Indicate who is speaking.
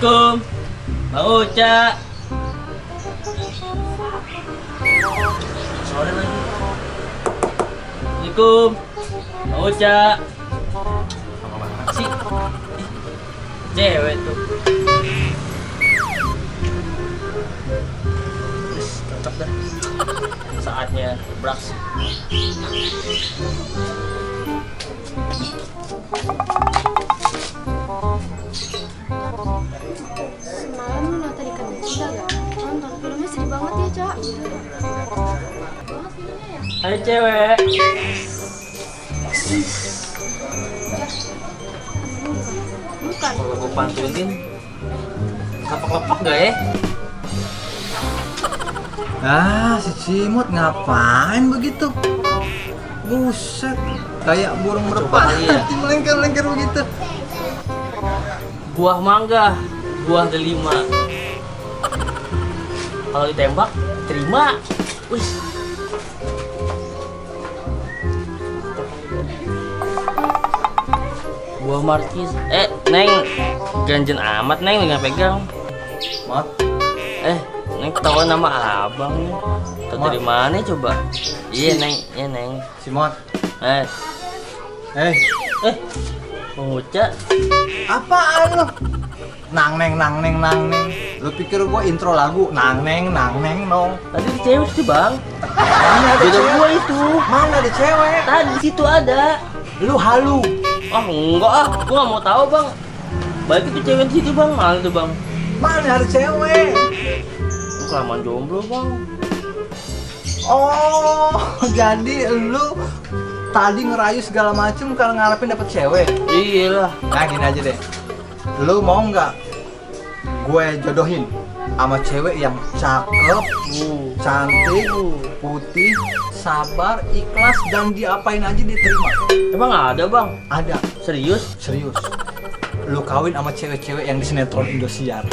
Speaker 1: Assalamualaikum, Bang Uca. Sore lagi. Assalamualaikum, Bang Uca. Si cewek tuh. Cocok dah. Saatnya beraksi.
Speaker 2: Semalam lu nonton Ikan Cinta gak? Nonton, filmnya sedih banget ya, Cak. Banget filmnya ya?
Speaker 1: Hai cewek.
Speaker 2: Bukan.
Speaker 1: Kalau gue pantunin, lepak-lepak gak ya?
Speaker 3: Ah, si Cimut ngapain begitu? Buset, kayak burung
Speaker 1: Coba
Speaker 3: merpati
Speaker 1: iya.
Speaker 3: melengker-lengker begitu.
Speaker 1: Buah mangga, buah delima. Kalau ditembak, terima. Wih. Buah markis. Neng, ganjen amat Neng, nggak pegang.
Speaker 3: Mot,
Speaker 1: Neng ketahuan nama abang nih. Tahu dari mana coba? Iya Neng, iya Neng.
Speaker 3: Cimot.
Speaker 1: Eh,
Speaker 3: Eh,
Speaker 1: Mengucap.
Speaker 3: apaan lu? Nang neng nang neng nang neng. Lu pikir gua intro lagu nang neng nong.
Speaker 1: Tadi di cewek sih bang.
Speaker 3: Mana ada
Speaker 1: Beda
Speaker 3: cewek?
Speaker 1: gua itu.
Speaker 3: Mana ada cewek?
Speaker 1: Tadi di situ ada.
Speaker 3: Lu halu.
Speaker 1: Ah enggak ah, gua nggak mau tahu bang. Balik itu cewek di situ bang, mana tuh bang?
Speaker 3: Mana ada cewek?
Speaker 1: Lu kelamaan jomblo bang.
Speaker 3: Oh, jadi lu tadi ngerayu segala macem karena ngarepin dapet cewek.
Speaker 1: Iya lah.
Speaker 3: Nah gini aja deh, lu mau nggak gue jodohin sama cewek yang cakep, cantik, putih, sabar, ikhlas, dan diapain aja diterima?
Speaker 1: Emang ada bang?
Speaker 3: Ada,
Speaker 1: Serius?
Speaker 3: serius. Lu kawin sama cewek-cewek yang di sinetron Indosiar.